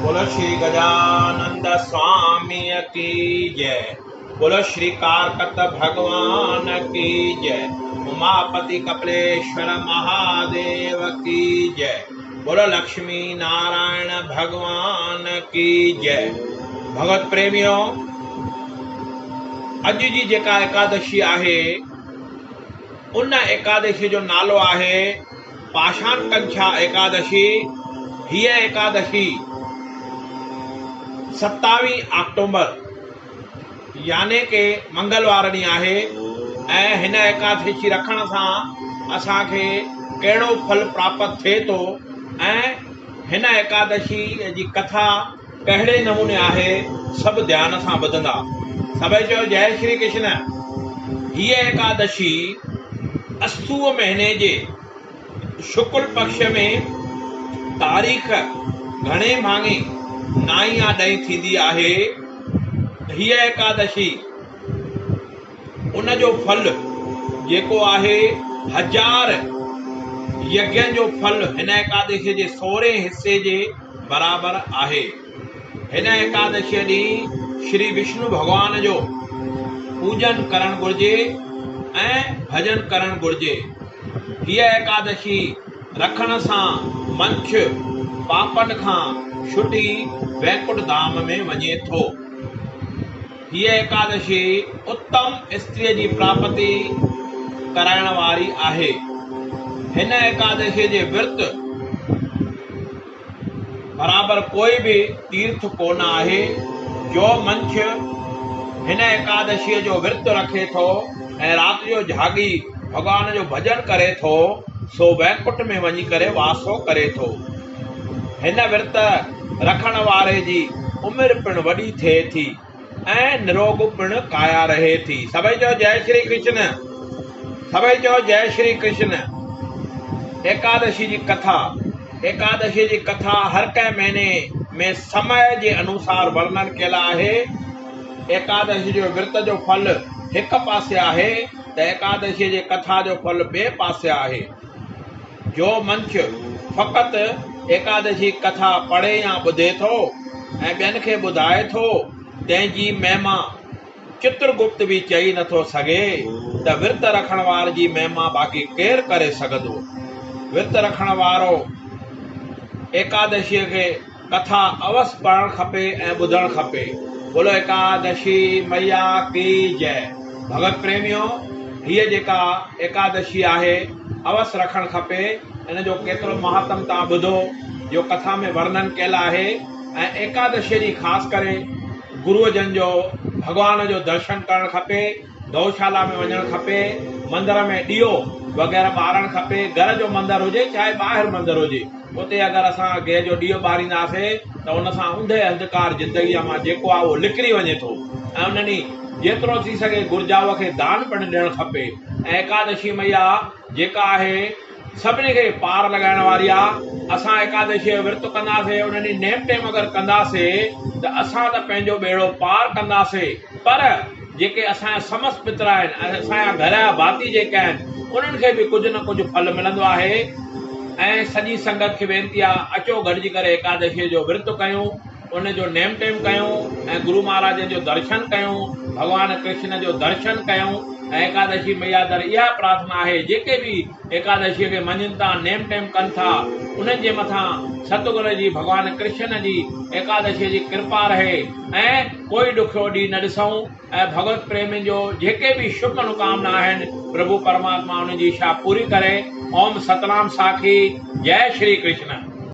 بولو شري گجانند سواميء ڪي جئه بولو شري ڪارڪت ڀڳوان ڪي جئه اماپتي ڪپليشور مهاديو ڪي جئه بولو لڪشمي نارائڻ ڀڳوان ڪي جئه ڀڳت پريميو اڄ جي جيڪا ايڪادشي آهي ان ايڪادشي جو نالو آهي پاشان ڪنڇا ايڪادشي، هيء ايڪادشي ستاويهه آڪٽومبر يعني ڪي منگلوار ڏينهن آهي ۽ هن ايڪادشي رکڻ سان اسان کي ڪهڙو ڦل پراپت ٿئي ٿو ۽ هن ايڪادشي جي ڪٿا ڪهڙي نموني آهي سڀ ڌيان سان ٻڌندا. سڀئي چيو جئي شري ڪرشن. هيء ايڪادشي اسوء مهيني جي شڪل پڪش ۾ تاريخ گهڻي ڀاڱي نائين يا ڏهين ٿيندي آهي. هيء ايڪادشي ان جو ڦل جيڪو آهي هزار يگين جو ڦل هن ايڪادشيء جي سورهين حصي جي برابر آهي. هن ايڪادشيء ڏينهن شري وشنو ڀڳوان جو پوڄن ڪرڻ گهرجي ۽ ڀڄن ڪرڻ گهرجي. هيء ايڪادشي رکڻ سان منڇ پاپن کان ڇٽي وينڪٽ ڌام ۾ وڃي ٿو. هيء ايڪادشي اتم استريء جي پراپتي ڪرائڻ واري آهي. هن ايڪادشيء جي ورت برابر ڪوئي به تيرٿ ڪونه آهي. جو منڇ هن ايڪادشيء جو ورت رکي ٿو ۽ رات جو جهاڳي ڀڳوان جو ڀڄن ڪري ٿو، سو وينڪٽ ۾ وڃي ڪري واسو ڪري ٿو. هن ورت رکڻ واري جي عمر پڻ وڏي ٿئي ٿي ۽ نروڳ پڻ ڪايا رهي ٿي. سڀئي چئو جئي شري ڪرشن. سڀئي چئو جئي شري ڪرشن. ايڪادشي جي ڪٿا، ايڪادشي جي ڪٿا هر ڪنهن مهيني ۾ سمي جي انوسار ورنن ڪيل آهي. ايڪادشي جو ورت جو ڦل هڪ پاسي آهي ته ايڪادشي جي ڪٿا جو ڦل ٻئي پاسي آهي. جو منڇ فقط ايڪادشي ڪٿا پڙهي يا ٻڌي ٿو ۽ ٻين کي ٻڌائي ٿو، تنهن جي مهما چترگپت به چئي نٿو سگهي ته ورت رکڻ وار جي مهما باقي ڪير ڪري سگهندو؟ ورت رکڻ وارو ايڪادشيء کي ڪٿا اوس پڙهڻ کپي ۽ ٻڌڻ کپي. بولو ايڪادشي مئيا ڪي جئه. ڀڳت پريميو هيء جيڪا ايڪادشي آهي اوس رکڻ کپي ان جو ڪيترو مهاتم توهان ٻڌو جو ڪٿا ۾ ورنن ڪيل آهي ۽ ايڪادشيء ڏينهن خاص ڪري گروء جن جو ڀڳوان جو درشن ڪرڻ کپي گئوشالا ۾ وڃڻ کپي مندر ۾ ڏيئو وغيره ٻارڻ کپي گهر جو مندر هجي چاهي ٻاهر مندر هجي. اتي اگر اسان گيهه جو ڏيئو ٻارينداسين ته ان سان اوندهه انڌڪار زندگيء مان جيڪو آهي اهو نڪري وڃي ٿو ۽ ان ڏينهن جيترو ٿي سگهي گهرجائوء کي دان پڻ ڏيڻ کپي ۽ ايڪادشي مئيا جيڪا آهي سڀني کي پار لڳائڻ واري آهي. اسان ايڪادشيء جو ورت ڪنداسين ان ڏينهن نيم ٽيم اگر ڪنداسين ته اسان ته پنهنجو ٻيڙو پار ڪنداسين پر جيڪي اسان جا سمس پتر آهن ۽ اسان جا گهر جا ڀاتي جيڪي آهن انهن کي به ڪجهه نه ڪجهه ڦل ملندو آهي ۽ سڄي سنگت کي وينتي آهي اچو گڏجي ڪري ايڪادشيء جو ورت ڪيون ان جو نيم ٽيم ڪيون ۽ گرو مهاراجن جو درشن ڪيون ڀڳوان ڪرشن جو درشن ڪيون ۽ ايڪادشي مئيا در اها پرارٿنا آهي جيڪي به ايڪادشيء کي مڃين ٿا نيم ٽيم ڪن ٿا انهن جي مٿان ستگر جي ڀڳوان ڪرشن جي ايڪادشيء جي ڪرپا رهي ۽ ڪوئي ڏکيو ڏينهن نه ڏسون ۽ ڀڳوت پريمين جو جيڪي به شڀ منوڪامنا آهن پرڀو پرماتما انهن جي اڇا پوري ڪري اوم ستنام ساکي جئي شري ڪرشن.